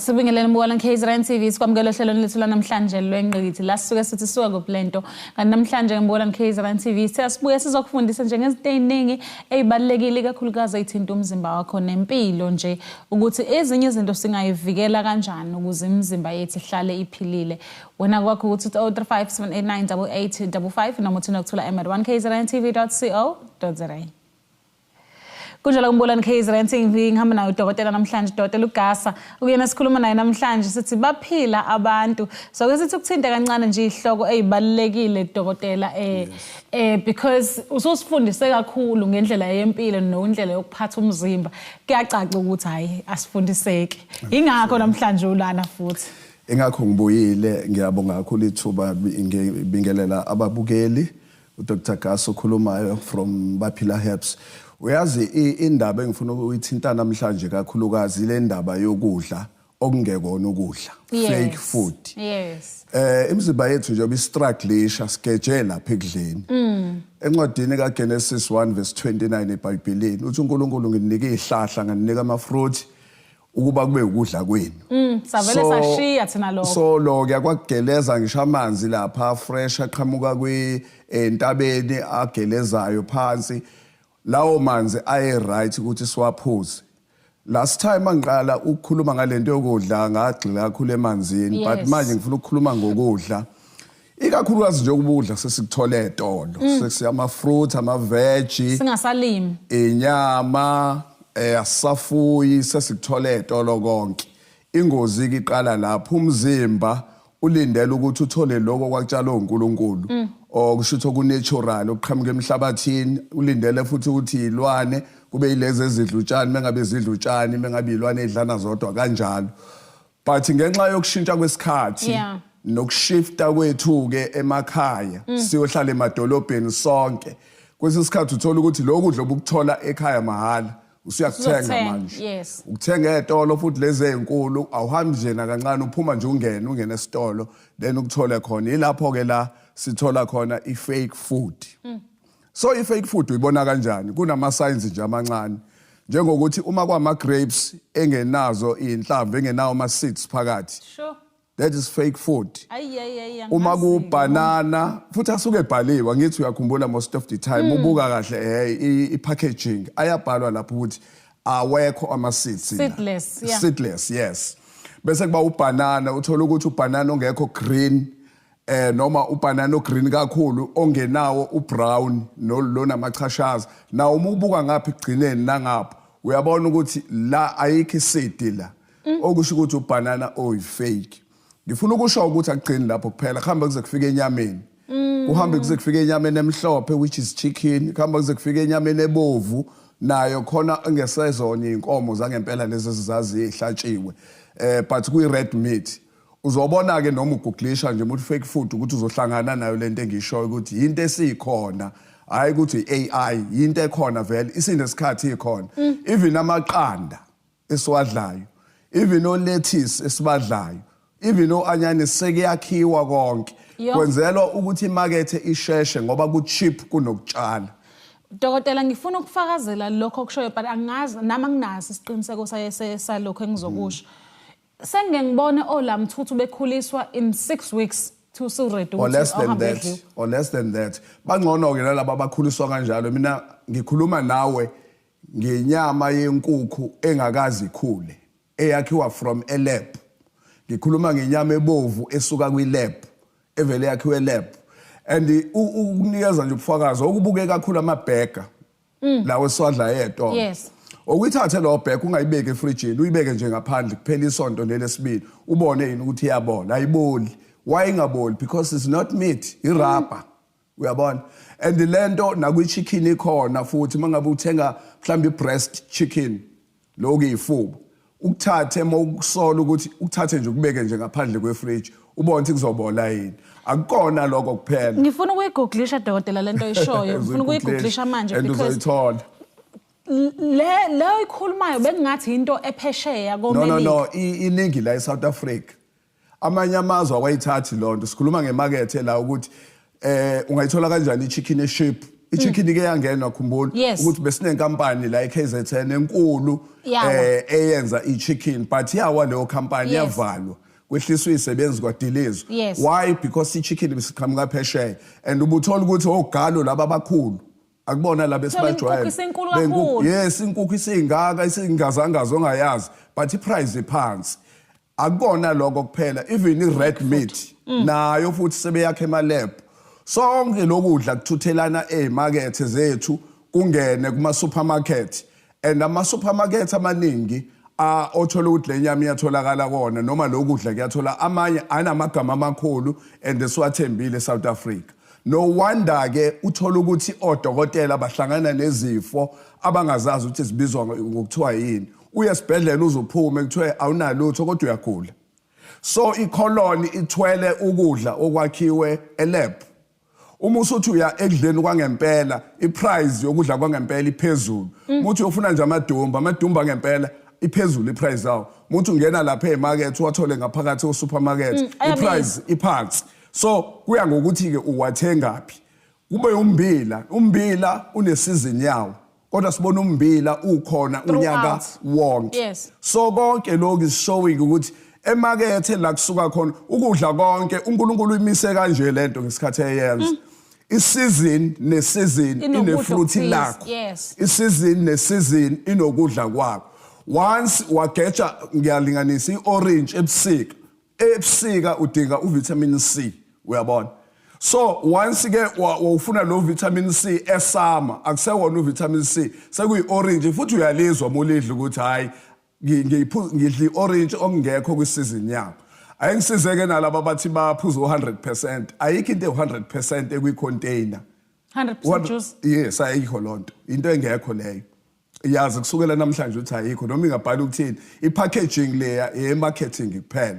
Asibingelele mbukela KZN TV, sikwamukela ohlelweni lethu lanamhlanje lwengqikithi la sisuke sithi suka kuphi lento. Kanti namhlanje ngibukela KZN TV siyasibuye sizokufundisa nje ngezinto eziningi ezibalulekile, ikakhulukazi ezithinta umzimba wakho nempilo nje, ukuthi ezinye izinto singayivikela kanjani ukuze imizimba yethu ihlale iphilile. Wena kwakho ukuthi 0357898855 noma uthi nokuthola m@1kzntv.co.za. Kunjalo kumbulani KZN TV, ngihamba naye udokotela namhlanje, udokotela uGasa. Ukuyena sikhuluma naye namhlanje, sithi baphila abantu. So ke sithi ukuthinta kancane nje ihloko ezibalulekile, dokotela, because ususifundise kakhulu ngendlela yempilo nendlela yokuphatha umzimba. Kuyacaca ukuthi hayi, asifundiseki. Ingakho namhlanje ulana futhi. Ingakho ngibuyile. Ngiyabonga kakhulu ithuba, ngibingelela ababukeli. UDr Gas okhulumayo from Baphila Herbs. Uyazi, indaba engifuna ukuyithinta namhlanje kakhulukazi le ndaba yokudla okungekona ukudla, fake food. Imizimba yethu njengoba istrugglisha, sigeje lapha ekudleni. Encwadini kaGenesis 1 verse 29 eBhayibhelini uthi uNkulunkulu, "Nginika izihlahla, nginika ama fruit ukuba kube ukudla kwenu." Savele sashiya thina lokho. So lo kuyakwageleza ngisho amanzi lapha fresh aqhamuka kwi entabeni agelezayo phansi. Lawo manzi aye right ukuthi siwaphuze. Last time angiqala ukukhuluma ngalento yokudla ngagxila kakhulu emanzini, but manje ngifuna ukukhuluma ngokudla. Ikakhulukazi nje ukudla sesikuthola etolo, sesiyama fruit, ama veg, Singasalimi. inyama asafuyi, sesikuthola etolo konke. Ingozi ke iqala lapho umzimba ulindela ukuthi uthole lokho kwakutshalwe uNkulunkulu, okusho ukuthi okunatural okuqhamuka emhlabathini. Ulindele futhi ukuthi ilwane kube yilezi ezidla utshani, mengabe zidla utshani, mengabe ilwane edlana zodwa kanjalo. But ngenxa yokushintsha kwesikhathi nokushifta kwethu ke emakhaya siyohlala emadolobheni sonke, kwesinye isikhathi uthola ukuthi lokhu kudla obukuthola ekhaya mahhala usuyakuthenga Usuzokuthenga, manje. Yes. Ukuthenga etolo futhi lezi ezinkulu, awuhambi nje nakancane, uphuma nje ungene esitolo, then ukuthole khona. Ilapho ke la sithola khona i-fake food. So i-fake food uyibona kanjani? Kunama signs nje amancane, njengokuthi uma kwama grapes engenazo inhlamvu, engenawo ama seeds phakathi, that is fake food. Ayi ayi ayi. Uma Angazi. Kubanana futhi asuke ebhaliwe, ngithi uyakhumbula, most of the time ubuka kahle i-packaging ayabhalwa lapho ukuthi awekho ama seeds la. Seedless, yeah. Seedless, yes. Bese kuba ubanana, uthola ukuthi ubanana ongekho green noma ubanana ogreen kakhulu ongenawo ubrown no namachashaza na uma ubuka ngapha igcineni nangapha uyabona ukuthi la ayikho iseed la, okusho ukuthi ubanana oyi-fake. Ngifuna ukusho ukuthi akugcini lapho kuphela, kuhamba kuze kufike enyameni, kuhambe kuze kufike enyameni emhlophe, which is chicken, kuhamba kuze kufike enyameni ebovu nayo khona engesezona inkomo zangempela lezi ezizazi ihlatshiwe, but kuyi red meat. Uzobona ke noma ugooglisha nje umuntu fake food ukuthi uzohlangana nayo lento engishoyo, ukuthi into esikhona, hayi ukuthi i-AI, into ekhona vele isinesikhathi ikhona. Even amaqanda esiwadlayo, even olettuce esibadlayo, even o-anyani, sekuyakhiwa konke kwenzelwa ukuthi imakethe isheshe ngoba ku-cheap kunokutshala. Dokotela, ngifuna ukufakazela lokho okushoyo, but angazi nami, anginaso isiqiniseko salokho engizokusho. Sengike ngibone olamthuthu bekhuliswa in 6 weeks to so ready or less than that, or less than that. Bangcono ke nalabo abakhuliswa kanjalo. Mina ngikhuluma nawe ngenyama yenkukhu engakazi ikhule, eyakhiwa from a lab. Ngikhuluma ngenyama ebovu esuka kwi-lab, evele yakhiwe lab. And ukunikeza nje ubufakazi okubuke kakhulu, amabhega lawo esiwadla yedwa, okuyithathe lo bheka, ungayibeki efrijini, uyibeke nje ngaphandle kuphela isonto nelesibili, ubone yini ukuthi iyabola. Ayiboli. Why ingaboli? Because it's not meat, irubber, uyabona? And lento nakwi-chicken ikhona futhi. Uma ngabe uthenga mhlawumbe i-breast chicken, lokhu iyifuba, ukuthathe uma ukusola ukuthi ukuthathe nje ukubeke nje ngaphandle kwefridge, ubone ukuthi kuzobola yini. Akukona lokho kuphela. Ngifuna ukuyigooglisha, dokotela, lento oyishoyo. Ngifuna ukuyigooglisha manje and because uzoyithola. Le oyikhulumayo bengingathi into ephesheya No, no. koMelika. No, iningi la eSouth Africa. Amanye amazwe awayithathi lonto. Sikhuluma ngemakethe la ukuthi ungayithola kanjani ichicken eship. I-chicken ke yangena, khumbula ukuthi besinenkampani la eKZN enkulu Yawa. Eyenza i-chicken, but yawa leyo company, yavalwa, kwehliswa izisebenzi, kwadilizwa. Why? Because i-chicken besiqhamuka phesheya and ubuthola ukuthi ogalo laba abakhulu akubona laba Thola inkukhu esibajwayele. isinkulu kakhulu. Yes, inkukhu isingaka, isingazangazi ongayazi, but i-price iphansi. Akubona lokho kuphela, even i-red meat nayo futhi sebeyakha ema-lab. Sonke lokudla kuthuthelana ey'makethe zethu, kungene kuma-supermarket, and ama-supermarket amaningi othola ukuthi le nyama iyatholakala kona noma lokudla kuyathola. Amanye anamagama amakhulu and esiwathembile eSouth Africa. No wonder ke uthola ukuthi odokotela bahlangana nezifo abangazazi ukuthi zibizwa ngokuthiwa yini. Uye esibhedlela, uzuphume kuthiwe awunalutho kodwa uyagula. So i-colon ithwele ukudla okwakhiwe e-lab. Uma usuthi uya ekudleni kwangempela, i-price yokudla kwangempela iphezulu. Uma uthi uyofuna nje amadumba, amadumba ngempela iphezulu i-price yawo. Uma uthi ungena lapha emakethe, uwathole ngaphakathi o-supermarket, Ayabiza. I-price iphansi. So kuya ngokuthi-ke uwathengaphi. Kube umbila, umbila une-season yawo, kodwa sibona umbila ukhona unyaka Throughout. wonke. So konke lokhu is showing ukuthi emakethe la kusuka khona ukudla konke, uNkulunkulu uyimise kanje lento ngesikhathi eyenza. I-season ne-season Inokudla ine-fruit okuthize, lakho. I-season ne-season inokudla kwakho. Once wageja, ngiyalinganisa, i-orange ebusika, ebusika udinga u-vitamin C, uyabona? So once ke wawufuna lo vitamin C esama, akusewona u-vitamin C, sekuyi-orange futhi. Uyalizwa mulidla ukuthi hayi, ngidla i-orange okungekho kwi-season yabo. Ayingisizeke nalabo abathi baphuza u-100%. Ayikho into ewu-100% ekwi-container. 100% juice. Yes, ayikho lonto, into engekho leyo. Yazi kusukela namhlanje ukuthi ayikho, noma ingabhala ukuthini, i-packaging leya ye-marketing kuphela.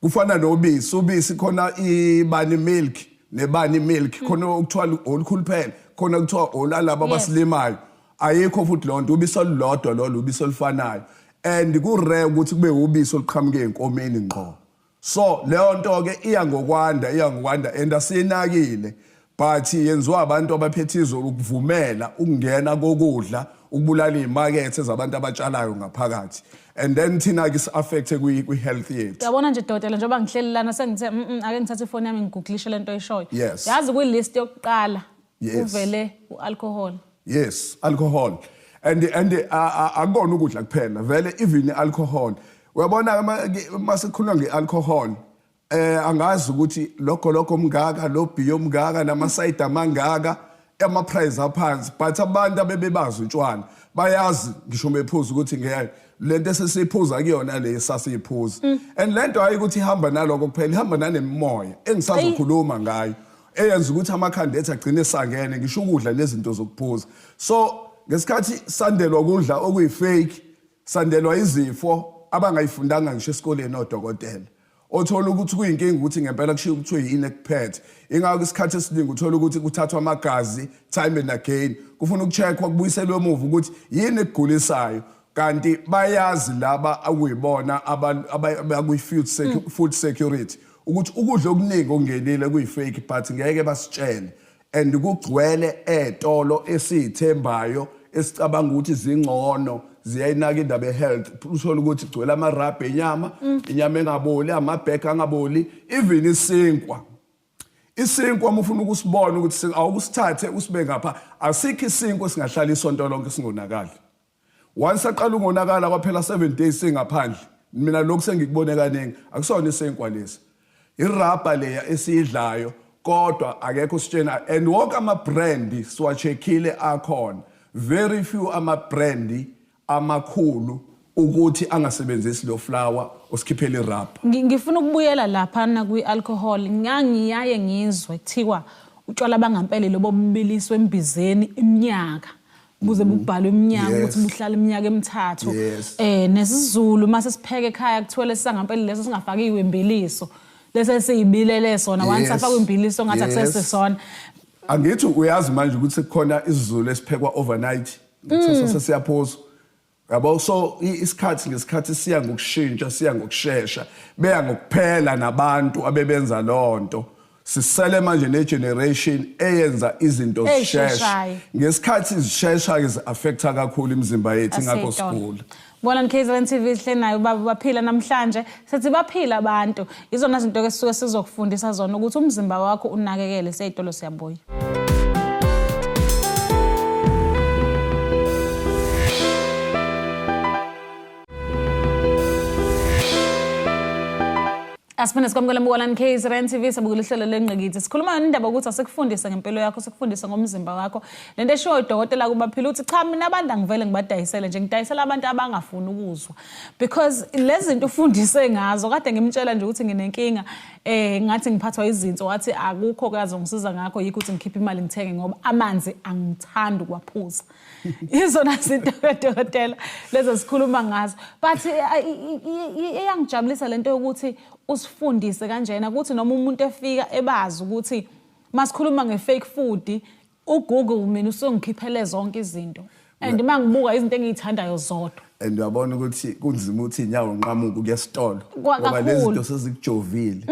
Kufana nobisi, ubisi khona ibani milk nebani milk, khona okuthiwa olukhuluphele, khona kuthiwa olalaba abasilimayo. Ayikho futhi lonto, ubisi olulodwa lolo, ubisi olufanayo, and ku-rare ukuthi kube ubisi oluqhamuke ey'nkomeni ngqo. So leyo nto ke iya ngokwanda, iya ngokwanda, and asiyinakile, but yenziwa abantu abaphethe izwe ukuvumela ukungena kokudla ukubulala iy'makethe zabantu abatshalayo ngaphakathi, and then thina ke si-affecte kwi-health yethu. Uyabona nje dokotela, njengoba ngihleli lana sengithe ake ngithathe ifoni yami ngi-googlishe lento oyishoyo. Yazi kwi-list yokuqala kuvele u-alcohol. Yes, alcohol. And akukona ukudla kuphela vele, even alcohol. Uyabona masikhuluma nge-alcohol, angazi ukuthi lokho lokho mngaka, lo bhiyo mngaka, nama-cider amangaka, ama price aphansi, but abantu abebebazi utshwala bayazi ngisho bephuza ukuthi ngeke lento esesiyiphuza kuyona le sasiyiphuza. And lento hayi ukuthi ihamba naloko kuphela, ihamba nanemimoya engisazokhuluma ngayo eyenza ukuthi amakhanda ethu agcine esangene, ngisho ukudla nezinto zokuphuza. So ngesikhathi sandelwa ukudla okuyi-fake, sandelwa izifo abangayifundanga ngisho esikoleni odokotela, othola ukuthi kuyinkinga ukuthi ngempela kushiwo kuthiwe yini ekuphethe. Ingakho isikhathi esiningi uthola ukuthi kuthathwa amagazi time and again, kufuna uku-checkwa, kubuyiselwe emuva ukuthi yini ekugulisayo, kanti bayazi laba akuyibona abakwi-food security ukuthi ukudla okuningi okungenile kuyi-fake, but ngeke basitshele. And kugcwele etolo esiyithembayo, esicabanga ukuthi zingcono, ziyayinaka indaba ye-health. Uthola ukuthi kugcwele amarabha enyama, inyama engaboli, amabheka angaboli, even isinkwa. Isinkwa uma ufuna ukusibona ukuthi awukusithathe usibe ngapha, asikho isinkwa esingahlala isonto lonke singonakali. Once aqala ukonakala, kwaphela 7 days singaphandle. Mina lokhu sengikubone kaningi, akusona isinkwa lesi, irabha leya esiyidlayo, kodwa akekho sitshena. And wonke ama-brand siwa-checkile akhona, very few ama-brand amakhulu ukuthi angasebenzisi lo flour osikhiphela irabha. Ngifuna ukubuyela laphana kwi-alcohol. Ngangiyaye ngizwe kuthiwa utshwala bangampela lobo bubiliswe embizeni iminyaka, buze bubhalwe iminyaka ukuthi buhlala iminyaka emithathu. NesiZulu mase sipheke ekhaya kuthiwa lesisangampela leso singafakiwe imbiliso, lese siyibilele sona. Once afakwe imbiliso ngathi akusesisona. Angithi uyazi manje ukuthi sekukhona isiZulu esiphekwa overnight, kusasa sesiyaphuzwa, yabo? So isikhathi ngesikhathi siya ngokushintsha, siya ngokushesha, beya ngokuphela nabantu abebenza lonto. Sisele manje ne-generation eyenza izinto zishesha. Ey'sheshayo. Ngesikhathi zishesha-ke zi-affecta kakhulu imizimba yethu, ingakho Aseyitolo. sigula. Bona KZN TV sihle nayo ubaba baphila namhlanje. Sithi baphila abantu. Izona zinto ke sisuke sizokufundisa zona ukuthi umzimba wakho unakekele seyitolo siyabuya. Asiphinde sikwamukele Mbukwalani KZN TV sabukela uhlelo lengqikithi. Sikhuluma ngendaba ukuthi asikufundise ngempilo yakho, sikufundise ngomzimba wakho. Lento eshiwo udokotela kubaphila uthi cha mina abantu angivele ngibadayisele nje, ngidayisela abantu abangafuni ukuzwa. Because lezi zinto ufundise ngazo kade ngimtshela nje ukuthi nginenkinga ngathi ngiphathwa izinso wathi akukho kazongisiza ngakho yikho ukuthi ngikhiphe imali ngithenge ngoba amanzi angithandi ukuwaphuza. Izona zinto dokotela lezo sikhuluma ngazo. But iyangijabulisa lento yokuthi usifundise kanjena ukuthi noma umuntu efika ebazi ukuthi masikhuluma nge-fake food uGoogle mina usungikhiphele zonke izinto. And mangibuka izinto engiyithandayo zodwa. And uyabona ukuthi kunzima ukuthi inyawo nqamuka ukuya esitolo ngoba lezi Kakhulu. zinto sezikujovile.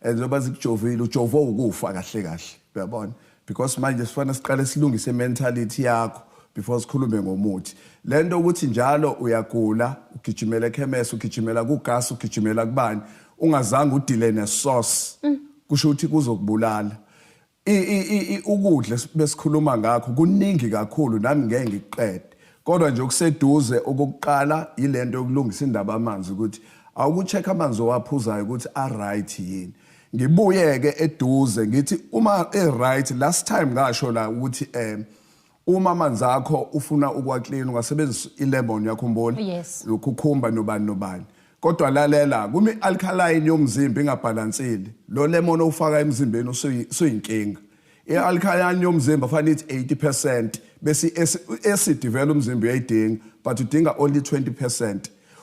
And njengoba zikujovile ujovwe ukufa kahle kahle. Uyabona? Because manje sifana siqale silungise mentality yakho before sikhulume ngomuthi. Lento ukuthi njalo uyagula, ugijimela ekhemesi, ugijimela kugas, ugijimela kubani, ungazange udile nesource. Kusho ukuthi kuzokubulala. Ukudla besikhuluma ngakho kuningi kakhulu nami ngeke ngikuqede. Kodwa nje okuseduze okokuqala ilento yokulungisa indaba amanzi ukuthi awukucheck amanzi owaphuzayo ukuthi a right yini. Ngibuye ke eduze ngithi uma e right last time ngasho la ukuthi uma amanzi akho ufuna ukuwaclean ungasebenzisa ilemon yakhumbula Yes. nokukhumba nobani nobani. Kodwa lalela kumi alkaline yomzimba ingabhalansile lo lemon owufaka emzimbeni usuyinkinga. I-alkaline yomzimba fanele ithi 80% bese i-acid vele umzimba uyayidinga but udinga only 20%.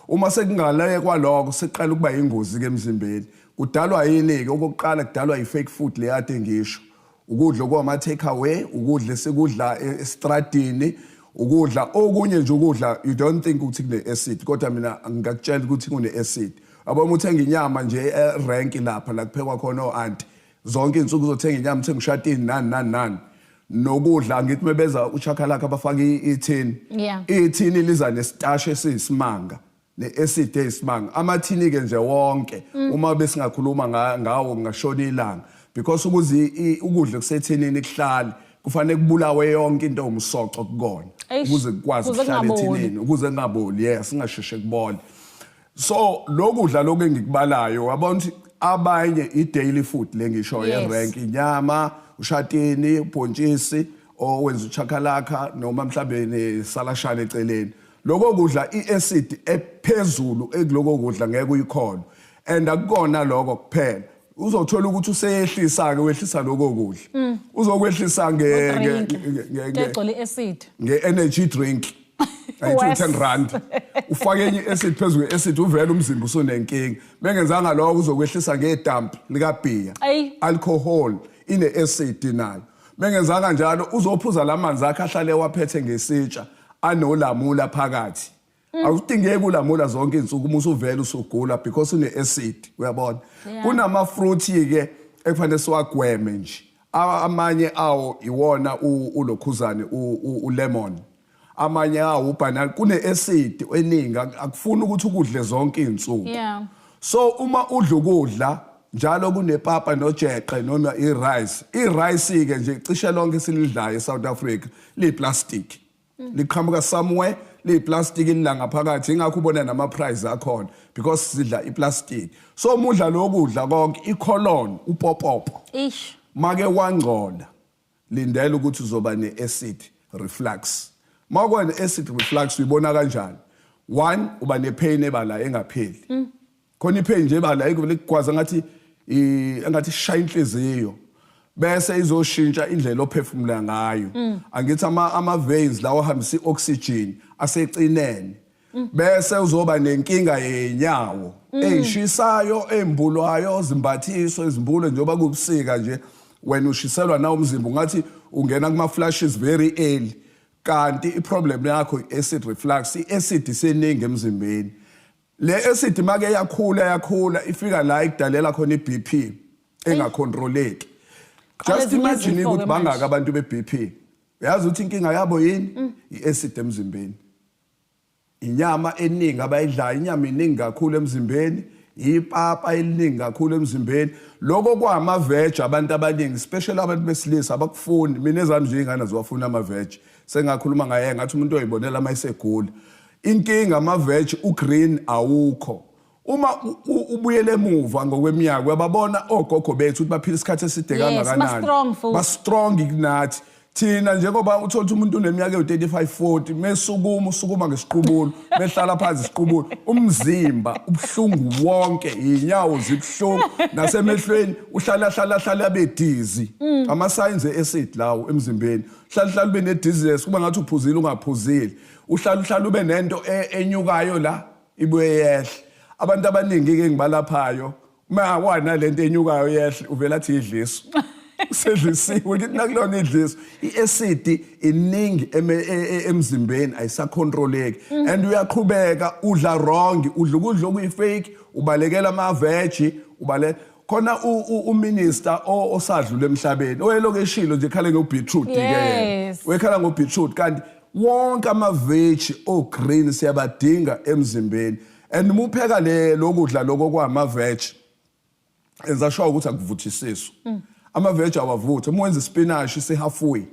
Uma sekungale kwaloko seqala ukuba ingozi ke emzimbeni. Kudalwa yini ke? Okokuqala kudalwa i-fake food le yade ngisho. Ukudla okwama take away, ukudla esikudla estradini, ukudla okunye nje ukudla you don't think ukuthi kune acid kodwa mina ngingakutshela ukuthi kune acid. Yabo uma uthenga inyama nje erank lapha la kuphekwa khona o-auntie zonke izinsuku uzothenga inyama uthenga ushatini nani nani nani. Nokudla ngithi mebeza uchakalaka abafaka ithini. Ithini liza nesitashi esiyisimanga ne-acid eyisimanga. Amathini ke nje wonke uma besingakhuluma ngawo ngashona ilanga because ukuze ukudla kusethinini kuhlale kufanele kubulawe yonke into umsoco kukona ukuze kukwazi ukuze ukuhlala kungaboli. ethinini ukuze kungaboli yes singasheshe kubole. So lokudla lokho engikubalayo wabona ukuthi abanye i-daily food le ngisho ye-rank inyama ushatini ubhontshisi owenza uchakalaka noma mhlambe nesalashana eceleni. Lokho kudla i-acid ephezulu ekuloko kudla ngeke uyikhona. And akukona lokho kuphela. Uzothola ukuthi useyehlisa ke wehlisa lokho kudla. Uzokwehlisa Ngegcwele i-acid. nge-energy drink. Ayithi Worse. 10 rand. Ufake enye i-acid phezulu kwe-acid uvele umzimba usunenkinga. Bengenzanga lokho uzokwehlisa ngedump likabhiya. Ayi. Alcohol ine acid nayo. Bengenzanga kanjalo uzophuza lamanzi akhe ahlale waphethe ngesitsha anolamula phakathi. Awudingeki ulamula zonke izinsuku uma usuvela usugula because une acid uyabona. Kunama fruit ke ekufanele siwagweme nje. Amanye awo iwona ulokhuzane ulemon. Amanye awo ubanana kune acid eningi akufuni ukuthi ukudle zonke izinsuku. So uma udla ukudla njalo kunepapa nojeqe noma i-rice. I-rice ke nje cishe lonke silidlayo eSouth Africa liyiplastic. Liqhamuka somewhere liyiplastic ilanga phakathi ingakho ubona nama price akhona because sidla iplastic. So uma udla lokudla konke icolon upopopo. Ish. Make wangcola lindela ukuthi uzoba ne-acid reflux. Mawukuba ne-acid reflux uyibona kanjani? One, uba ne-pain ebala engapheli. Khona i-pain nje ebala ikuvele kugwaza ngathi engathi ishaya inhliziyo. Bese izoshintsha indlela ophefumula ngayo. Angithi ama veins lawo ahambisa i-oxygen asecinene. Bese uzoba nenkinga yenyawo eyishisayo embulwayo zimbathiso izimbulo njengoba kubusika nje wena ushiselwa na umzimba ungathi ungena kuma flashes very early kanti iproblem yakho i-acid reflux i-acid iseningi emzimbeni. Le acid make yakhula yakhula ifika la ikudalela khona i-BP engacontroleki. Just imagine ukuthi bangaka abantu be-BP. Uyazi ukuthi inkinga yabo yini? I-acid emzimbeni. Inyama eningi abayidlayo, inyama iningi kakhulu emzimbeni, ipapa eliningi kakhulu emzimbeni. Lokho kwama-veg abantu abaningi, especially abantu besilisa, abakufuni. Mina ezami nje iy'ngane ziwafuna ama-veg. Sengakhuluma ngaye ngathi umuntu oyibonela uma esegula. Inkinga ama-veg u-green awukho. Uma ubuyele emuva ngokweminyaka, uyababona ogogo bethu ukuthi baphila isikhathi eside kangakanani. Ba-strong futhi. Ba-strong kunathi. Thina njengoba uthola ukuthi umuntu uneminyaka ewu-35 40, mesukuma usukuma ngesiqubulo, mehlala phansi isiqubulo, umzimba ubuhlungu wonke, inyawo zibuhlungu, nasemehlweni uhlala hlala hlala abe dizzy. Ama signs e-acid lawo emzimbeni. Hlala hlala ube ne-dizziness, kuba ngathi uphuzile ungaphuzile. Uhlala uhlala ube nento enyukayo la, ibuye yehle. Abantu abaningi ke ngibalaphayo, ma wana lento enyukayo yehle, uvela athi idliso. Sedlisiwe, ngithi nakulona idliso. I-acid iningi emzimbeni, ayisacontroleki. And uyaqhubeka udla wrong, udla ukudla okuyi-fake, ubalekela ama-veg, ubale khona uminister osadlula emhlabeni oyelokhu eshilo nje khale ngo-beetroot ke yena. Wekhala ngo-beetroot, kanti wonke ama-veg o-green siyabadinga emzimbeni. And uma upheka le lokudla lokho kwama-veg, enza sure ukuthi akuvuthisiswa. Ama-veg awavuthe. Uma wenza ispinashi si-halfway,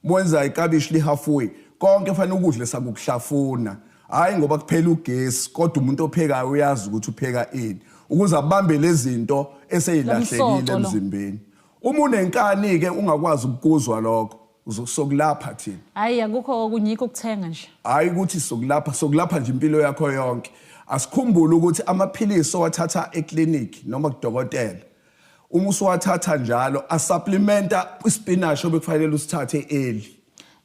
uma wenza ikabishi li-halfway, konke fanele ukudle sakukuhlafuna. Hhayi ngoba kuphela ugesi, kodwa umuntu ophekayo uyazi ukuthi upheka ini, ukuze abambe lezi zinto eseyilahlekile emzimbeni. Uma unenkani-ke ungakwazi ukukuzwa lokho, sokulapha thina. Hayi, akukho okunyikho ukuthenga nje. Hayi ukuthi sokulapha, sokulapha nje impilo yakho yonke. Asikhumbule ukuthi amaphilisi owathatha eklinikhi noma kudokotela, uma usuwathatha njalo asupplementa ispinashi obekufanele usithathe early.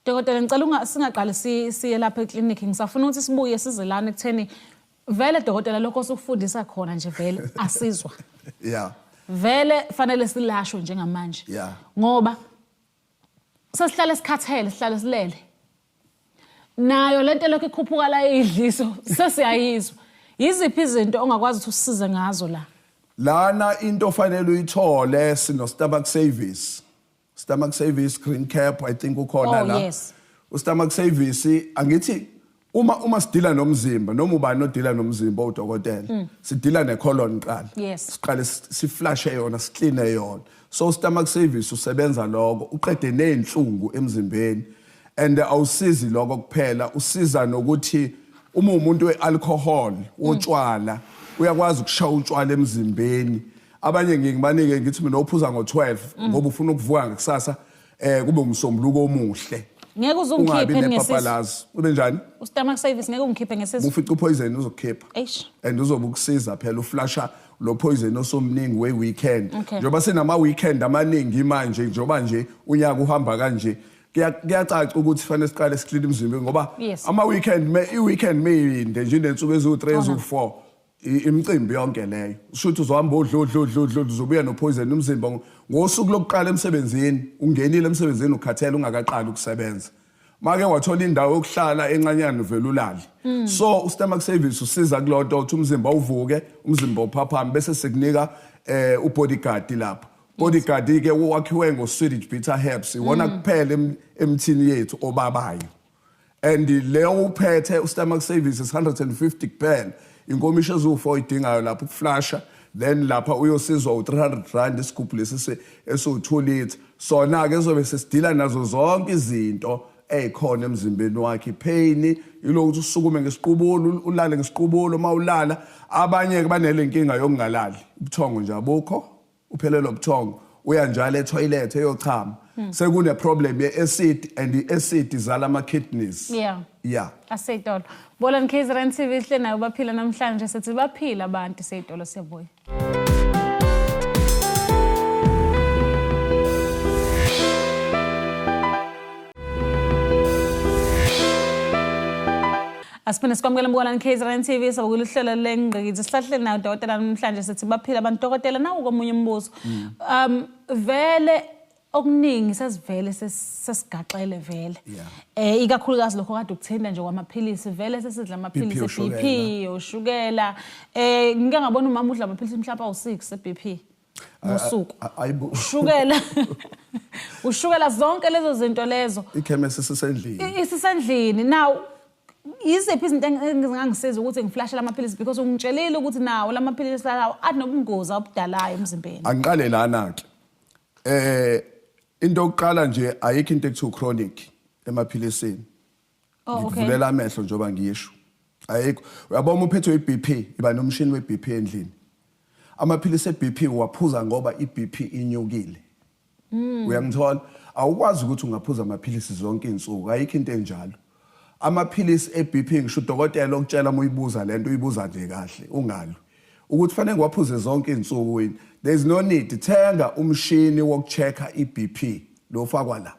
Dokotela, ngicela singaqali siye lapha eklinikhi, ngisafuna ukuthi sibuye size lana ekutheni vele dokotela lokho osukufundisa khona nje vele asizwa. Vele fanele silashwe njengamanje. Ngoba sesihlale sikhathele, sihlale silele. Nayo lento lokho ikhuphuka la idliso sesiyayizwa. Yiziphi izinto ongakwazi ukuthi usisize ngazo la? Lana into ofanele uyithole, sino stomach service. Stomach service green cap, I think ukhona la. U-stomach service, angithi uma sidila nomzimba, noma ubani odila nomzimba udokotela, sidila necolon qala. Siqale siflashe yona, sikline yona. So stomach service usebenza lokho, uqede nezinhlungu emzimbeni. And awusizi lokho kuphela, usiza nokuthi uma umuntu wealcohol, wotshwala, uyakwazi ukushaya utshwala emzimbeni. Abanye ngibanike ngithi mina uphuza ngo-12 ngoba ufuna ukuvuka ngekusasa, kube umsombuluko omuhle. Ngeke uze ungikhiphe ngesisu. Ube njani? U-stomach service ngeke ungikhiphe ngesisu. Ufica upoison uzokukhipha. Eish. And uzobe ukusiza phela uflasha lo poison osomningi we weekend. Njengoba sinama weekend amaningi manje, njengoba nje unyaka uhamba kanje, kuyacaca ukuthi fanele siqale siclean umzimba ngoba ama weekend me i weekend meyinde nje inensuku eziwu3 eziwu4, imicimbi yonke leyo. Usho ukuthi uzohamba udla udla udla udla, uzobuya no poison umzimba ngosuku lokuqala emsebenzini, ungenile emsebenzini ukhathele ungakaqali ukusebenza. Make wathola indawo yokuhlala encanyana uvela ulale. So u-stomach service usiza kulonto ukuthi umzimba uvuke, umzimba uphaphame, bese sikunika ubodyguard lapha. Bodyguard ke wakhiwe ngo Swedish bitter herbs, iwona kuphela emthini yethu obabayo. And leyo uphethe u-stomach service is 150 kuphela. Inkomishi eziwu4 idingayo lapha ukuflasha, then lapha uyosizwa u300 rand isigubhu lesi esu2 litre. Sona ke sobe sesidila nazo zonke izinto ezikhona emzimbeni wakhe. Pain ilokuthi usukume ngesiqubulo, ulale ngesiqubulo, mawulala. Abanye ke banele inkinga yokungalali, ubuthongo nje abukho, uphelelwa ubuthongo, uya njalo etoilet eyochama. Sekune problem ye acid, and i acid izala ama kidneys. Aseyitolo. Bolan KZN TV ihle nayo baphila namhlanje, sithi baphila abantu seyitolo, siyabuya. Asiphinde sikwamukele Mbukalani KZN TV, sabukela uhlelo lengqikithi. Sihlahlele nayo dokotela namhlanje, sithi baphila abantu. Dokotela, nawu komunye umbuzo. Vele okuningi sesivele sesigaxele vele. Ikakhulukazi lokho kade ukuthinta nje kwamaphilisi, vele sesidla amaphilisi e BP, oshukela. Ngike ngabona umama udla amaphilisi mhlawumbe awu6 e BP. Ngosuku. Ayibo. Ushukela. Ushukela, zonke lezo zinto lezo. Ikhemesi sisendlini. Isisendlini. Now yiziphi izinto engingangisiza ukuthi ngiflashe lamaphilisi, because ungitshelile ukuthi nawo lamaphilisi lawo anobungozi abudalayo emzimbeni? Angiqale lana ke. Into yokuqala nje, ayikho into ekuthiwa chronic emaphilisini. Ngikuvulela amehlo njengoba ngisho. Ayikho. Uyabona, uphethwe iBP, iba nomshini weBP endlini. Amaphilisi eBP uwaphuza ngoba iBP inyukile. Uyangithola? Awukwazi ukuthi ungaphuza amaphilisi zonke izinsuku, ayikho into enjalo. Amaphilisi eBP, ngisho udokotela okutshela uma uyibuza lento, uyibuza nje kahle, ungalwi. Ukuthi fanele ngiwaphuze zonke izinsuku yini? There is no need. Thenga umshini wokuchecka iBP lo ufakwa la.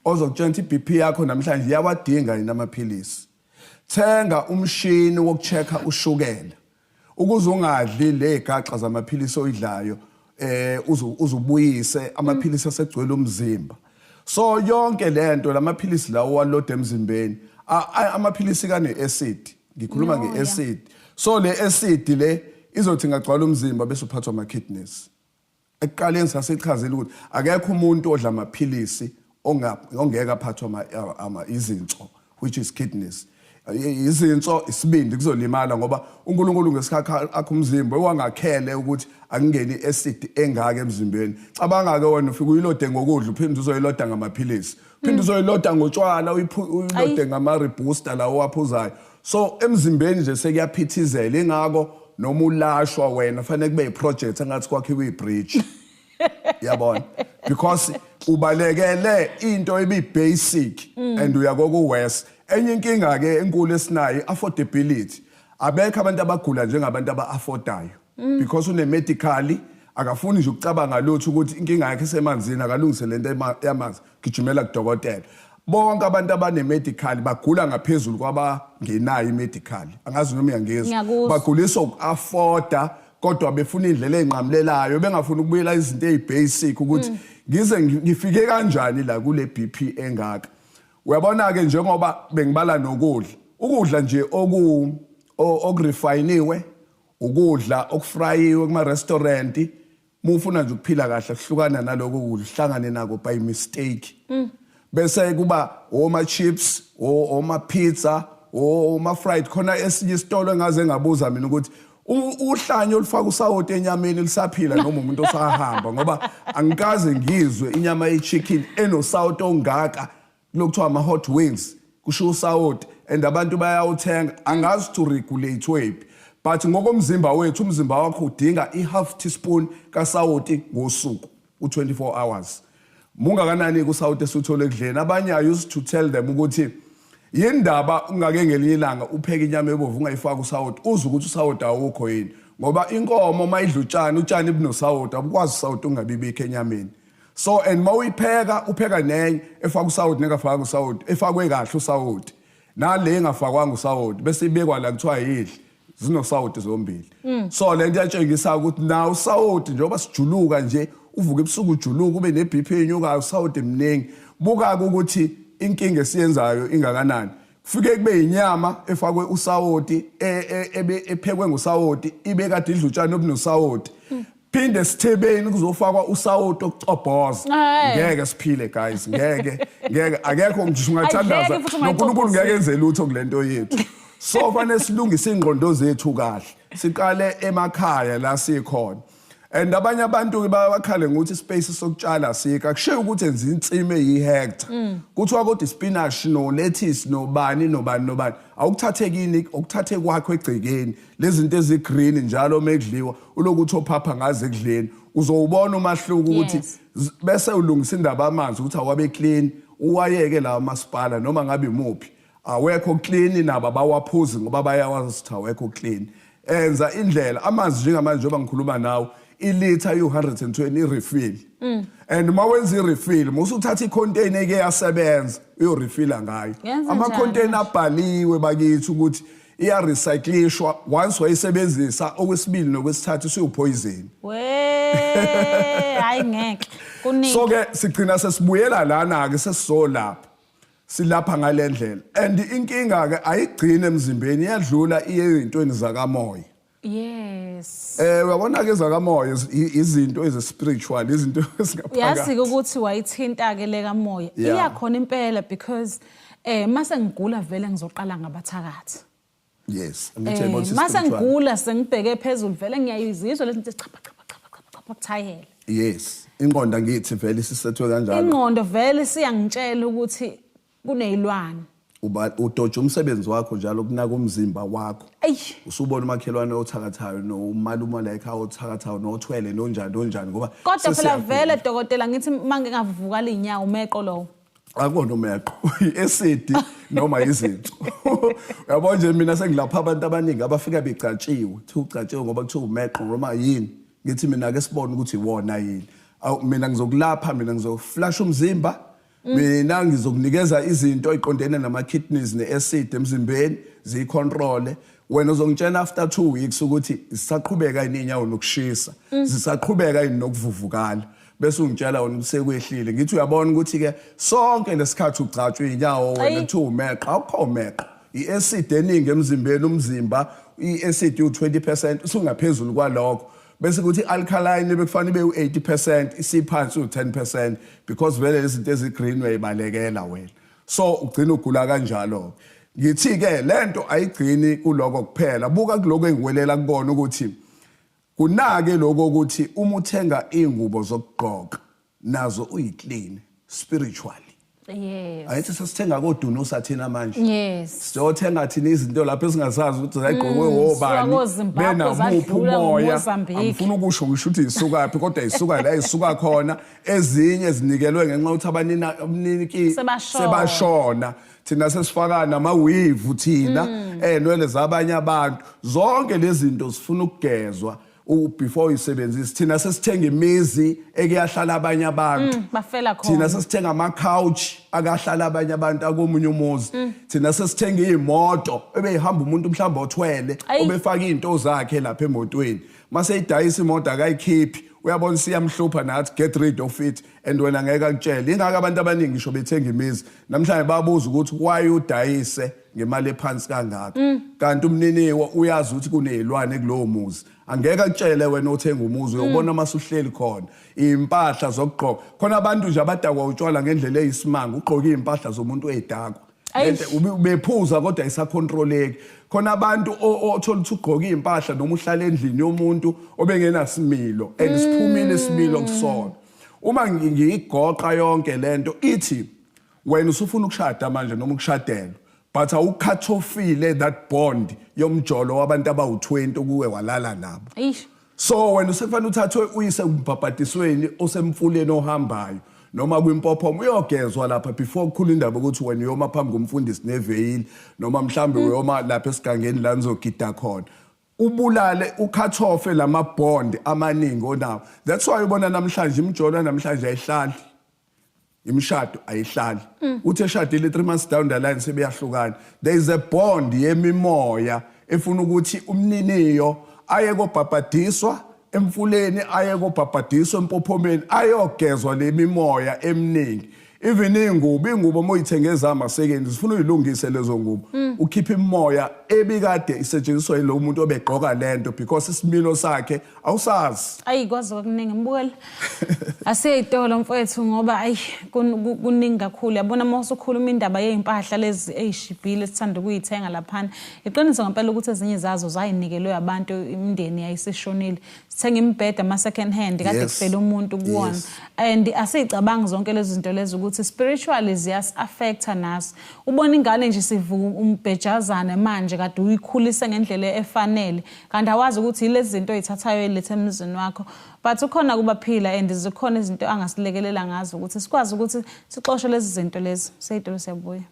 Ozokutshela ukuthi iBP yakho namhlanje iyawadinga yini amaphilisi. Thenga umshini wokuchecka ushukela, ukuze ungadli le gaxa zamaphilisi oyidlayo, uzubuyise amaphilisi asegcwele umzimba. So yonke lento, lamaphilisi lawo waloda emzimbeni, amaphilisi kane acid, ngikhuluma No, yeah. ngeacid. So le acid le izothi ngagcwala umzimba, bese uphathwa ama kidneys. Ekuqaleni sasichazile ukuthi akekho umuntu odla amaphilisi ongeke aphathwe izinso, which is kidneys, izinso, isibindi kuzolimala, ngoba uNkulunkulu ngesikhathi akho umzimba wangakhele ukuthi akungeni acid engaka emzimbeni. Cabanga ke wena, ufika uyilode ngokudla, uphinde uzoyiloda ngamaphilisi, uphinde uzoyiloda ngotshwala, uyilode ngama-rebooster lawo owaphuzayo. So emzimbeni nje sekuyaphithizela. Ingako noma ulashwa wena fanele kube i-project engathi kwakhiwe i-bridge, yabona, because ubalekele into ebi-basic and uya koku-worse. Enye inkinga ke enkulu esinayo, affordability. Abekho abantu abagula njengabantu aba-affordayo, because une-medical, akafuni nje ukucabanga lutho ukuthi inkinga yakhe isemanzini, akalungise lento yamanzi, gijimela kudokotela. Bonke abantu abane-medical bagula ngaphezulu kwabangenayo i-medical. Angazi noma uyangizwa. Ngiyakuzwa. Baguliswa uku-afforda, kodwa befuna indlela ey'nqamulelayo, bengafuni ukubuyela izinto ey'basic, ukuthi ngize ngifike kanjani la kule BP engaka. Uyabona-ke, njengoba bengibala nokudla, ukudla nje okurefiniwe, ukudla okufrayiwe kuma-restaurant, mufuna nje ukuphila kahle, kuhlukana naloko kudla uhlangane nako by mistake. Bese kuba oma chips, oma pizza, oma fried. Khona esinye isitolo engaze ngabuza mina ukuthi uhlanya olufaka usawoti enyameni lisaphila noma umuntu osahamba, ngoba angikaze ngizwe inyama ye-chicken enosawoti ongaka. Lokuthiwa ama-hot wings, kusho usawoti, and abantu bayawuthenga. Angazi to regulate wephi, but ngokomzimba wethu, umzimba wakho udinga i-half teaspoon kasawoti ngosuku, u-24 hours. Mungakanani kusawoti esiwuthole ekudleni? Abanye, I used to tell them ukuthi yindaba ungake ngelinye ilanga upheke inyama ebovu ungayifaki usawoti, uze ukuthi usawoti awukho yini, ngoba inkomo uma idla utshani, utshani bunosawoti, abukwazi usawoti ungabibikho enyameni. So and mawuyipheka, upheka nenye efaka usawoti nengafakanga usawoti, efakwe kahle usawoti nale engafakwanga usawoti, bese ibekwa la, kuthiwa yidle, zinosawoti zombili. So lento iyatshengisa ukuthi na usawoti, njengoba sijuluka nje, uvuka ebusuku ujuluka, ube ne-BP enyukayo, usawoti mningi. Buka-ke ukuthi inkinga esiyenzayo ingakanani. Kufike kube inyama efakwe usawoti, ephekwe ngosawoti, ibe kade idla utshani obunosawoti, phinde sithebeni kuzofakwa usawoti okucobhoza. Ngeke siphile, guys, ngeke, ngeke, akekho ngisho ungathandaza Ayidleki futhi. noNkulunkulu ngeke ungayicobhozile. enze lutho kulento yethu. So fanele silungise ingqondo zethu kahle, siqale emakhaya la sikhona. And abanye abantu ke bayabakhale ngokuthi ispace sokutshala sika kushiye ukuthi enza insimi eyihectare, kuthiwa kodwa ispinach no lettuce nobani nobani nobani awukuthathe kini, ukuthathe kwakho egcekeni, lezi zinto ezigreen njalo mekudliwa, ulokuthi ophapha ngaze ekudleni, uzowubona umahluko ukuthi bese ulungisa indaba amanzi ukuthi awabe clean, uwayeke lawa masipala noma ngabe imuphi awekho clean, nabo abawaphuzi ngoba bayawazi ukuthi awekho clean. Enza indlela amanzi njengamanje, njengoba ngikhuluma nawe, ilitha u-120 i-refill, and uma wenza i-refill, musuthatha i-container eke yasebenza, uyorefilla ngayo. Yenza Ama-container njani? abhaliwe bakithi ukuthi iyarecyclishwa. Once wayisebenzisa okwesibili nokwesithathu, isiwupoison. We, hayi ngeke. Kuningi. So ke sigcina sesibuyela lana ke, sesizolapha, silapha ngalendlela. And inkinga ke ayigcine emzimbeni, iyadlula iye ezintweni zakamoya. Yes. Uyabona ke ezakamoya izinto ezi spiritual, izinto ezingaphakathi. Yazi ke ukuthi wayithinta ke le kamoya. Iyakhona impela because mase ngigula vele ngizoqala ngabathakathi. Yes, angithi yayibona ukuthi Mase spiritual. ngigula sengibheke phezulu vele ngiyayizizwa lezi zinto chapha chapha chapha chapha chapha kuthayela. Yes, ingqondo angithi vele isisethwe kanjalo. Ingqondo vele siyangitshela ukuthi kunezilwane. Uba udoja umsebenzi wakho njalo kunaka umzimba wakho. Eyi. Usubona umakhelwane othakathayo nomalume la ekhaya othakathayo nothwele nonjani nonjani ngoba Kodwa phela sesiyagula. vele dokotela ngithi mange ngavuka linyawo umeqo lowo. Akona umeqo, i-acid noma izinto. Uyabona nje mina sengilapha abantu abaningi abafika begcatshiwe, kuthiwa ugcatshiwe ngoba kuthiwa umeqo noma yini. Ngithi mina ke sibone ukuthi iwona yini. Awu mina ngizokulapha, mina ngizoflash umzimba. Mina ngizokunikeza izinto eziqondene nama kidneys ne-acid emzimbeni ziyicontrol. Wena uzongitshela after 2 weeks ukuthi zisaqhubeka yini inyawo nokushisa, zisaqhubeka yini nokuvuvukala. Bese ungitshela wena ukuthi sekwehlile. Ngithi uyabona ukuthi ke sonke lesikhathi ugcatshwa inyawo wena kuthiwa umeqo, awukho umeqo. I-acid eningi emzimbeni, umzimba i-acid u20% usungaphezulu kwalokho. Bese kuthi alkaline bekufanele ibe u80% isiphansi u10% because vele izinto ezigreen uyayibalekela wena. So ugcina ugula kanjalo. Ngithi ke lento ayigcini kuloko kuphela. Buka kuloko engiwelela kubona ukuthi kunake lokho ukuthi uma uthenga ingubo zokugqoka nazo uyiclean spiritually. Yes. Ayithi sesithenga kodunusa thina manje. Yes. Siyothenga thina izinto lapho esingazazi ukuthi zayigqokwe wobani. Suka koZimbabwe, Benamuphi zadlula umoya. ngoMozambique. Angifuni ukusho ngisho ukuthi isukaphi kodwa isuka la isuka khona. Ezinye zinikelwe ngenxa yokuthi abaniniki Sebashona. sebashona. Thina sesifaka nama-weave thina enwele zabanye abantu. Zonke lezi zinto zifuna ukugezwa before uyisebenzise. Thina sesithenga imizi ekuyahlala abanye abantu. Bafela khona. Thina sesithenga ama-couch akahlala abanye abantu akomunye umuzi. Thina sesithenga iy'moto ebeyihamba umuntu mhlawumbe othwele, obefaka iy'nto zakhe lapha emotweni. Mase idayisa imoto akayikhiphi, uyabona siyamhlupha nathi get rid of it and wena ngeke akutshele. Ingakho abantu abaningi ngisho bethenga imizi namhlanje babuza ukuthi why udayise ngemali ephansi kangaka. Kanti umniniwo uyazi ukuthi kunezilwane kulowo muzi. Angeke akutshele wena othenga umuzi, uyobona masuhleli khona. Impahla zokugqoka. Khona abantu nje abadakwa utshwala ngendlela eyisimanga, ugqoka impahla zomuntu oyidakwa. Lento ubephuza kodwa isacontroleki. Khona abantu othola ukuthi ugqoka impahla noma uhlala endlini yomuntu obengenasimilo and siphumile isimilo kusona. Uma ngiyigoqa yonke lento ithi wena usufuna ukushada manje noma ukushadelwa, but awukhathofile that bond yomjolo wabantu abawu20 kuwe walala nabo. So wena usekufanele uthathwe uyise kumbhabhadisweni osemfuleni ohambayo noma kwimpophoma uyogezwa lapha before kukhulu indaba ukuthi wena uyoma phambi komfundisi neveyili noma mhlambe uyoma lapha esigangeni la nizogida khona. Ubulale ukhathofe lama bond amaningi onawo. That's why ubona namhlanje imijolo namhlanje ayihlali. Imishado ayihlali. Uthi eshadile 3 months down the line sebeyahlukana. There is a bond yemimoya efuna ukuthi umniniyo aye kobhabhadiswa emfuleni, aye kobhabhadiswa empophomeni, ayogezwa lemimoya eminingi. Even ingubo, ingubo uma uyithenge ezamasekeni zifuna uyilungise lezo ngubo. Ukhipha imimoya ebikade isetshenziswa yilo muntu obegqoka lento because isimilo sakhe awusazi. Ayi kwazi okuningi mbukela. Asiye itolo mfowethu ngoba ayi kuningi kakhulu. Yabona uma usukhuluma indaba yezimpahla lezi ezishibhile esithanda ukuyithenga laphana. Iqiniso ngempela ukuthi ezinye zazo zayinikelwe abantu imindeni yayisishonile. Sithenga imibhede ama second hand kade kufela umuntu kuwona. And asicabangi zonke lezi zinto lezi ukuthi spiritually ziyas affecta naso. Ubona ingane nje sivuka umbhejazane manje kade uyikhulise ngendlela efanele. Kanti awazi ukuthi yilezi zinto oyithathayo elethe emzini wakho. But ukhona kubaphila and zikhona izinto angasilekelela ngazo ukuthi sikwazi ukuthi sixoshe lezi zinto lezi. Seyitolo siyabuya.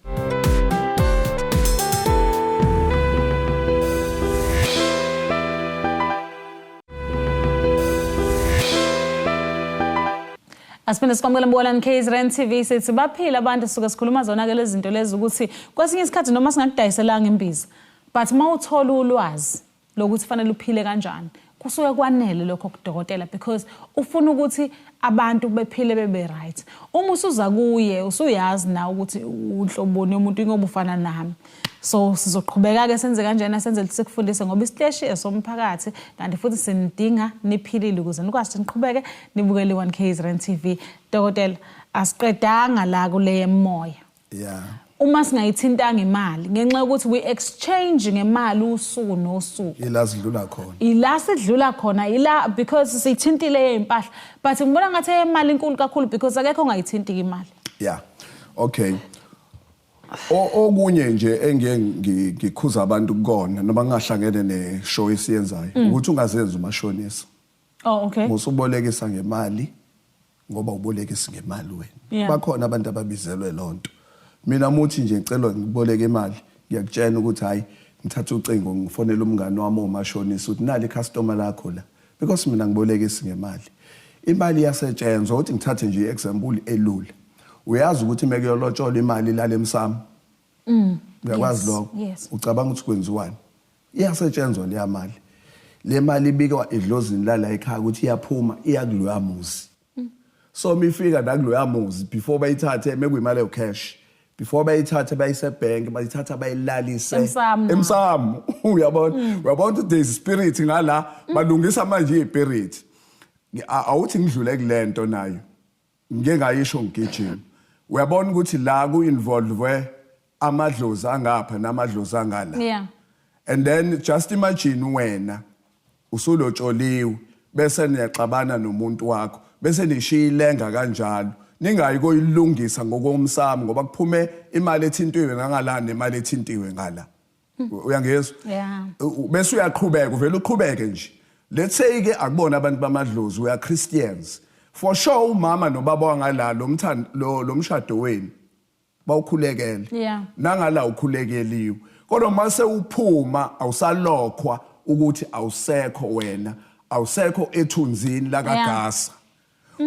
Asiphinde sikwamukele Mbukelani KZN TV sithi baphila abantu suke sikhuluma zona ke lezi zinto lezi ukuthi kwesinye isikhathi noma singakudayiselanga imbiza but mawuthola ulwazi lokuthi fanele uphile kanjani kusuke kwanele lokho kudokotela because ufuna ukuthi abantu bephile bebe right. Uma usuza kuye usuyazi na ukuthi unhloboni yomuntu ingoba ufana nami. So sizoqhubeka-ke senze kanjena, senze sikufundise ngoba isiteshi esomphakathi, kanti futhi sinidinga niphilile ukuze nikwazi ukuthi niqhubeke nibukele i-1 KZN TV. Dokotela, asiqedanga la kule yemoya. Uma singayithintanga imali, ngenxa yokuthi we exchange ngemali usuku nosuku. Ila sidlula khona. Ila sidlula khona, ila because siyithintile yezimpahla, but ngibona ngathi imali inkulu kakhulu because akekho ongayithinti imali. Yeah. Okay. Okunye nje engiye ngikhuza abantu kukona noma ngingahlangene ne-show esiyenzayo ukuthi ungazenzi umashonisa. Oh, okay. Musubolekisa ngemali ngoba ubolekisa ngemali wena. Bakhona abantu ababizelwe lonto. Mina muthi nje ngicela ngiboleke imali, ngiyakutshela ukuthi hayi, ngithatha ucingo ngifonela umngani wami omashonisa ukuthi nali customer lakho la. Because mina ngibolekisa ngemali. Imali iyasetshenzwa. Uthi ngithathe nje example elula. Uyazi ukuthi mekuyolotshola imali lale emsamo. Uyakwazi lokho? Yes. Ucabanga ukuthi kwenziwani? Iyasetshenzwa leya mali. Le mali ibikwa edlozini lala ekhaya ukuthi iyaphuma iya kuloya muzi. So mifika la kuloya muzi, before bayithathe, mekuyimali ecash, before bayithathe bayise bank, bayithatha bayilalise emsamo. Emsamo. Uyabona? Uyabona ukuthi there is spirit ngala, balungisa manje ispirit. Awuthi ngidlule kulento nayo. Ngike ngayisho ngigijima. Uyabona ukuthi la ku involve amadlozi angapha namadlozi angala. And then just imagine wena usulotsholiwe bese niyaxabana nomuntu wakho, bese nishiya ilenga kanjalo, ningayi koyilungisa ngokomsamo ngoba kuphume imali ethintiwe ngangala nemali ethintiwe ngala. Uyangizwa? Yeah. Bese uyaqhubeka, uvela uqhubeke nje. Let's say ke akubona abantu bamadlozi, we are Christians. For sure umama nobaba wangala lo mthando lo mshado wenu bawukhulekele. Nangala ukhulekeliwe. Kodwa mase uphuma awusalokhwa ukuthi awusekho wena, awusekho ethunzini la kaGasa.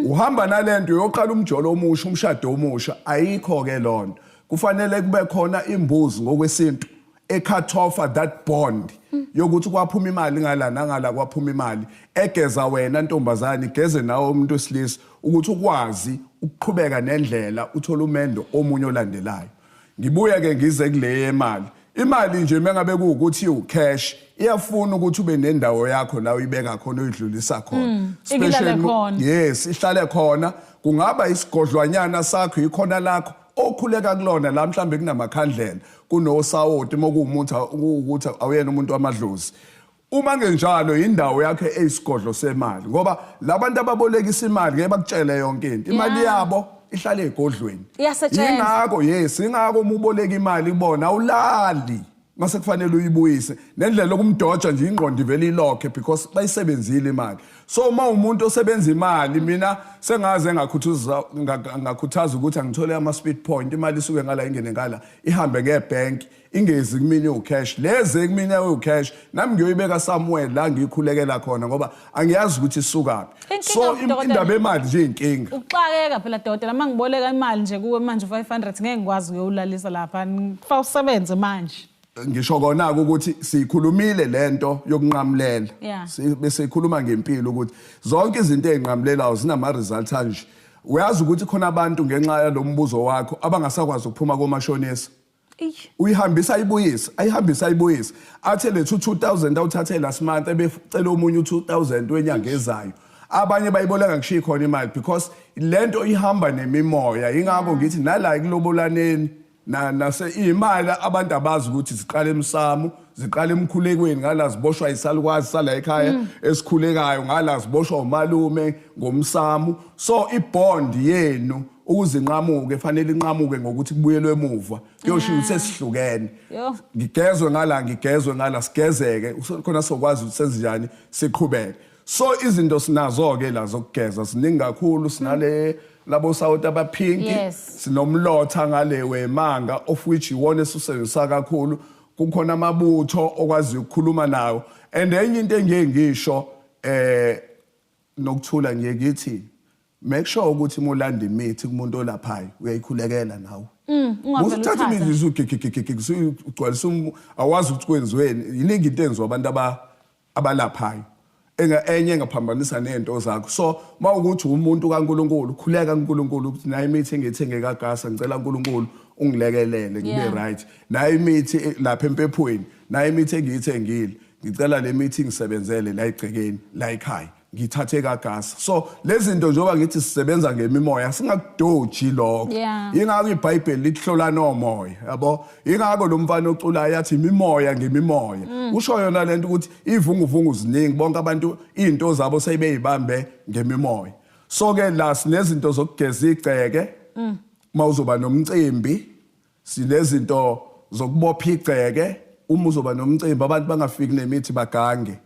Uhamba nalento uyoqala umjolo omusha, umshado omusha, ayikho ke lonto. Kufanele kube khona imbuzi ngokwesintu ecut off that bond yokuthi kwaphuma imali ngala nangala, kwaphuma imali egeza wena ntombazane, igeze nawe umuntu wesilisa, ukuthi ukwazi ukuqhubeka nendlela uthola umendo omunye olandelayo. Ngibuye ke ngize kule yemali. Imali nje mengabe kuwukuthi ucash, iyafuna ukuthi ube nendawo yakho la uyibeka khona, uyidlulisa khona. Ihlale khona. Yes, ihlale khona. Kungaba isigodlwanyana sakho, ikhona lakho okhuleka kulona la, mhlambe kunamakhandlela, kunosawoti mokuwumuntu ukuthi awuyena umuntu wamadlozi. Uma ngenjalo indawo yakhe eyisigodlo semali, ngoba labantu ababolekisa imali ngeke bakutshele yonke into. Imali yabo ihlale egodlweni. Iyasetshenzwa. Ingakho, yes, ingakho uma uboleka imali kubona awulali mase kufanele uyibuyise. Nendlela yokumdoja nje ingqondo ivele ilokhe because bayisebenzile imali. So uma umuntu osebenza imali, mina sengaze ngakhuthaza ukuthi angithole ama speed point, imali isuke ngala ingene ngala, ihambe ngebank, ingezi kumina ucash. Leze kumina ucash nami ngiyoyibeka somewhere la ngiyikhulekela khona ngoba angiyazi ukuthi isukaphi. Inkinga, So dokotela, indaba emali nje inkinga. Ukuxakeka phela dokotela, mangiboleka imali nje kuwe manje 500 ngeke ngikwazi ukuyowulalisa lapha, kufa usebenze manje. Ngisho kona ukuthi sikhulumile lento yokunqamulela. Bese sikhuluma ngempilo ukuthi zonke izinto ezinqamulelayo zinama results anje. Uyazi ukuthi khona abantu ngenxa yalombuzo wakho abangasakwazi ukuphuma komashonisa. Uyihambisa ayibuyise, ayihambisa ayibuyise. Athe lethu 2000 awuthathe last month ebecela omunye u2000 wenyanga ezayo. Abanye bayiboleka ngishiye khona imali because lento ihamba nemimoya. Ingakho ngithi nala ekulobolaneni na nase imali abantu abazi ukuthi ziqala emsamo, ziqala emkhulekweni, ngala ziboshwa isalukwazi sala ekhaya esikhulekayo, ngala ziboshwa umalume ngomsamo. So ibond yenu ukuze inqamuke fanele inqamuke ngokuthi kubuyelwe emuva kuyoshiya ukuthi sesihlukene. Ngigezwe ngala, ngigezwe ngala, sigezeke khona sokwazi ukuthi senze njani siqhubeke. So izinto sinazo ke la zokugeza ziningi kakhulu, sinale labo sawoti abaphinki, sinomlotha ngale wemanga of which iwona esusebenzisa kakhulu. Kukhona amabutho okwazi ukukhuluma nawo. And enye into engiye ngisho nokuthula, ngiye ngithi make sure ukuthi uma ulanda imithi kumuntu olaphayo uyayikhulekela nawe. Ungavele Usuthatha uthathe. imithi usugigigigigi, ugcwalisa awazi ukuthi kwenziweni. Iningi into enziwa abantu abalaphayo. Enye engaphambanisa nezinto zakho. So mawukuthi umuntu kaNkuluNkulu, khuleka kuNkulunkulu ukuthi nayi imithi engiyithenge kaGasa, ngicela uNkulunkulu ungilekelele ngibe right. Nayo imithi lapha empephweni, nayo imithi engiyithengile, ngicela le mithi ngisebenzele la egcekeni la ekhaya, ngithathe kaGasa. So lezi zinto, njengoba ngithi sisebenza ngemimoya, singakudoji lokho. Ingakho iBhayibheli lihlola nomoya, yabo. Ingakho lo mfana oculayo yathi imimoya ngemimoya. Usho yona lento ukuthi ivunguvungu ziningi, bonke abantu izinto zabo seyibeyibambe ngemimoya. So ke la sinezinto zokugeza igceke uma uzoba nomcimbi, sinezinto zokubopha igceke uma uzoba nomcimbi, abantu bangafiki nemithi bagange.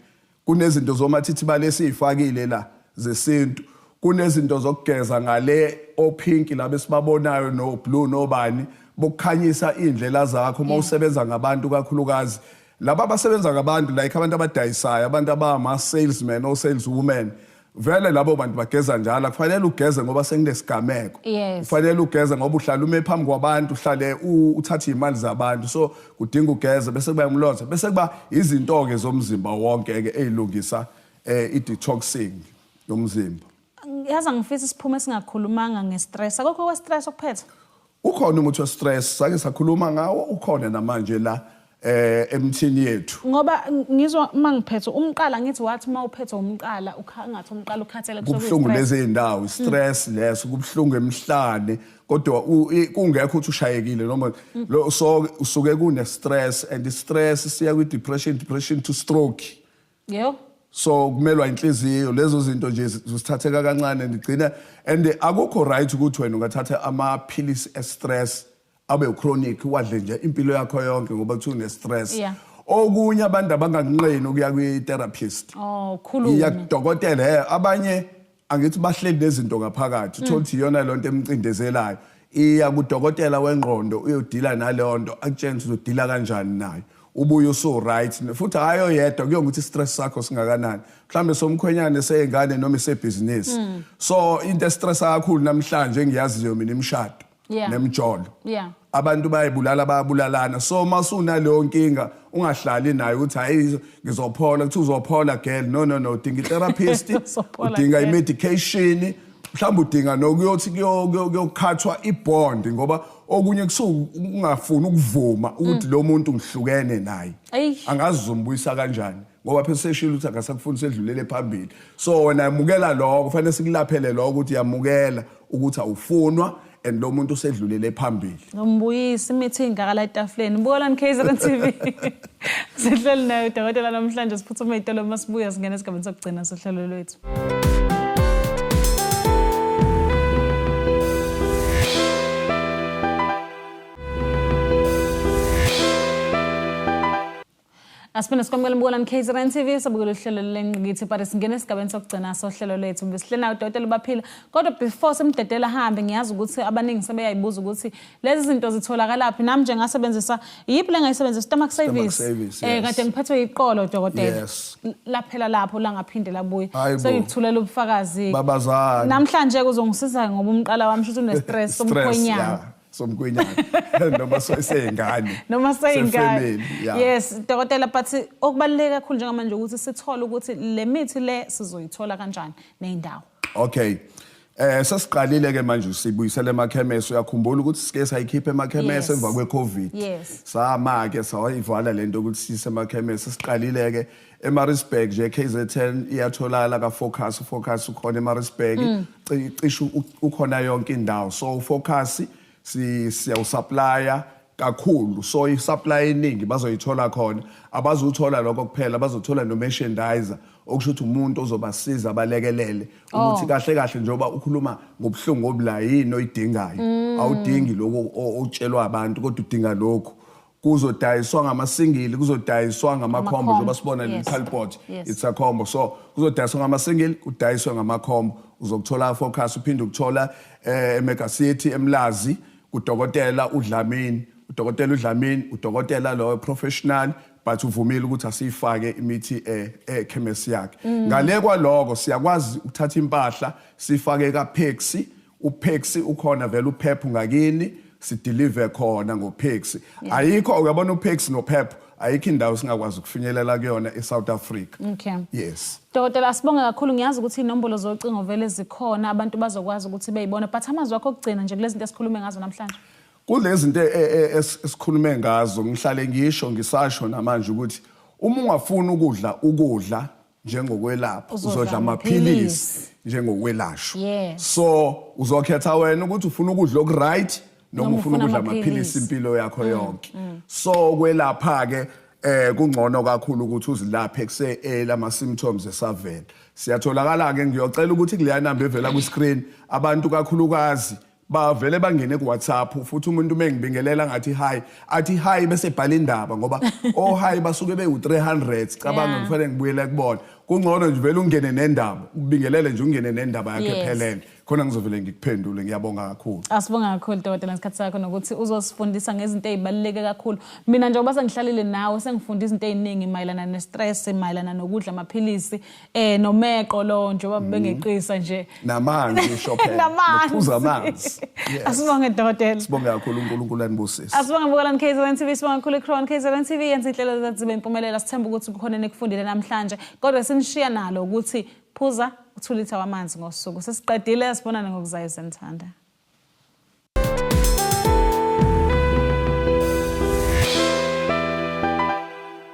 Kunezinto zomathithi balesiyifakile la zesintu, kunezinto zokugeza ngale o-pink laba esibabonayo no blue nobani bokukhanyisa indlela zakho uma usebenza ngabantu, kakhulukazi laba abasebenza ngabantu, like abantu abadayisayo, abantu abama salesmen o saleswomen. Vele labo bantu bageza njalo. Akufanele ugeze ngoba sekunesigameko. Kufanele ugeze ngoba uhlala ume phambi kwabantu, uhlale uthathe imali zabantu, so kudinga ugeze. Bese kuba umlotha, bese kuba izinto ke zomzimba wonke ke ezilungisa i-detoxing yomzimba. Yazi, angifisi siphume singakhulumanga nge-stress. Akukho kwe-stress okuphethe? Ukhona umuthi we-stress, sake sakhuluma ngawo, ukhona namanje la emthini yethu. Ngoba ngizwa uma ngiphethe umqala, ngithi wathi uma uphethe umqala ngathi umqala ukhathele. Kubuhlungu lezi zindawo, stress leso, kubuhlungu emhlane, kodwa kungekho ukuthi ushayekile noma lo. So usuke kune stress, and stress siya kwi depression, depression to stroke. So kumelwa inhliziyo, lezo zinto nje zisithatheka kancane ndigcina, and akukho right ukuthi wena ungathatha amaphilisi e-stress abe chronic, wadle nje impilo yakho yonke ngoba kuthiwa une-stress. Okunye, abantu abangakunqeni ukuya kwi-therapist. Oh, khuluma. Iya kudokotela. Abanye angithi bahleli nezinto ngaphakathi, uthola ukuthi iyona lonto emcindezelayo. Iya kudokotela wengqondo, uyodila naleyo nto, akutshela ukuthi uzodila kanjani nayo, ubuye usu right. Futhi hayi oyedwa, kuyo ukuthi stress sakho singakanani, mhlambe somkhwenyane, seyingane noma isebhizinisi. So into e-stressa kakhulu namhlanje engiyaziyo mina, imishado nemjolo. Abantu bayibulala, bayabulalana. So masunaleyo nkinga, ungahlali nayo ukuthi hayi, ngizophola. Kuthi uzophola girl, no, no, no, udinga i-therapist. Uzophola, udinga girl. I-medication, mhlawumbe udinga nokuyothi kuyokhathwa i-bond, ngoba okunye kusuke ungafuni ukuvuma ukuthi lo muntu ngihlukene naye. Angazi uzombuyisa kanjani, ngoba phela seshilo ukuthi akasakufuni, sedlulele phambili. So wena yamukela lokho, kufanele sikulaphele lokho ukuthi yamukela ukuthi awufunwa and lo muntu usedlulele phambili. Ngombuyisa imithi ingaka la etafuleni. Bukelani KZN TV. Sihleli nayo udokotela namhlanje, siphuthume itolo, masibuya singena esigabeni sokugcina sohlelo lwethu. Asiphinde sikwamukele Bukelani KZN TV, sabukela uhlelo lengqikithi, but singena esigabeni sokugcina sohlelo lwethu. Besihleli nayo udokotela Baphila. Kodwa before simdedela hambe, ngiyazi ukuthi abaningi sebeyayibuza ukuthi lezi zinto zitholakalaphi. Nami nje ngasebenzisa, iyiphi le ngayisebenzisa, stomach service. Service, Eh yes. Kade ngiphethwe iqolo, dokotela. Laphela lapho, langaphinde labuya. Hayi bo. Sengikuthulela ubufakazi. Babazani. Namhlanje kuzongisiza ngoba umqala wami shuthi une-stress Stress, somkhwenyana. yeah, somkhwenyana noma seyingane. Noma seyingane. Se-family, yeah. Yes, dokotela, but okubaluleke kakhulu njengamanje ukuthi sithole ukuthi le mithi le sizoyithola kanjani ney'ndawo. Okay. Sesiqalile ke manje sibuyisele emakhemesi. Uyakhumbula ukuthi sike sayikhipha emakhemesi emva kweCovid. Sama ke sayivala lento ukuthi sise emakhemesi. Siqalile ke eMaritzburg nje, KZN iyatholakala ka Focus, Focus ukhona eMaritzburg. Cishe ukhona yonke indawo. So Focus si siyawusupplya kakhulu, so i-supply eningi bazoyithola khona. Abazuthola lokho kuphela, bazothola no merchandiser, okusho ukuthi umuntu ozobasiza abalekelele ukuthi kahle kahle njengoba ukhuluma ngobuhlungu obula, yini oyidingayo. Awudingi lokho otshelwa abantu, kodwa udinga lokhu. Kuzodayiswa ngama-single, kuzodayiswa ngama-combo, njengoba sibona le cardboard. It's a combo, so kuzodayiswa ngama-single, kudayiswe ngama-combo. Uzokuthola Focus, uphinde ukuthola eMega City eMlazi kudokotela uDlamini. Udokotela uDlamini, udokotela lo professional, but uvumile ukuthi asiyifake imithi ekhemesi yakhe. Ngale kwaloko siyakwazi ukuthatha impahla sifake kaPexi. uPexi ukhona vele, uPep ngakini, sideliver khona ngoPexi. Ayikho, uyabona, uPexi noPep, ayikho indawo singakwazi ukufinyelela kuyona eSouth Africa. Yes. Dokotela, asibonge kakhulu. Ngiyazi ukuthi inombolo zocingo vele zikhona, abantu bazokwazi ukuthi beyibone, but amazwi akho okugcina nje kulezi zinto esikhulume ngazo namhlanje. Kulezi zinto esikhulume ngazo, ngihlale ngisho, ngisasho namanje ukuthi uma ungafuni ukudla ukudla njengokwelapha, uzodla uzodla amaphilisi. Amaphilisi njengokwelashwa. So uzokhetha wena ukuthi ufuna ukudla okuright noma noma ufuna ufuna ukudla amaphilisi. Amaphilisi impilo yakho yonke. So kwelapha ke kungcono kakhulu ukuthi uzilaphe kuse lama symptoms esavela. Siyatholakala ke, ngiyocela ukuthi kuleya number evela ku screen, abantu kakhulukazi bavele bangene ku WhatsApp, futhi umuntu mengibingelela ngathi hi, athi hi bese ebhala indaba, ngoba oh hi basuke bewu 300, cabanga. Kufanele ngibuyele kubona. Kungcono nje vele ungene nendaba, ubingelele nje, ungene nendaba yakhe ephelele, khona ngizovele ngikuphendule. Ngiyabonga kakhulu. Asibonga kakhulu, dokotela, ngesikhathi sakho nokuthi uzosifundisa ngezinto ey'baluleke kakhulu. Mina njengoba sengihlalile nawe, sengifunda izinto ey'ningi mayelana ne-stress, mayelana nokudla amaphilisi, nomeqo lo njengoba bengeqisa nje. Namanzi sho phela. Namanzi. Nokuphuza amanzi, yes. Asibonge, dokotela. Sibonge kakhulu, uNkulunkulu anibusise. Asibonge Bukalani KZN TV, sibonge kakhulu iCrown KZN TV yenza inhlelo zethu zibe impumelelo. Sithemba ukuthi kukhona enikufundile namhlanje. Kodwa sinishiya nalo ukuthi phuza u-2 litha wamanzi ngosuku. Sesiqedile, sibonane ngokuzayo, senithanda.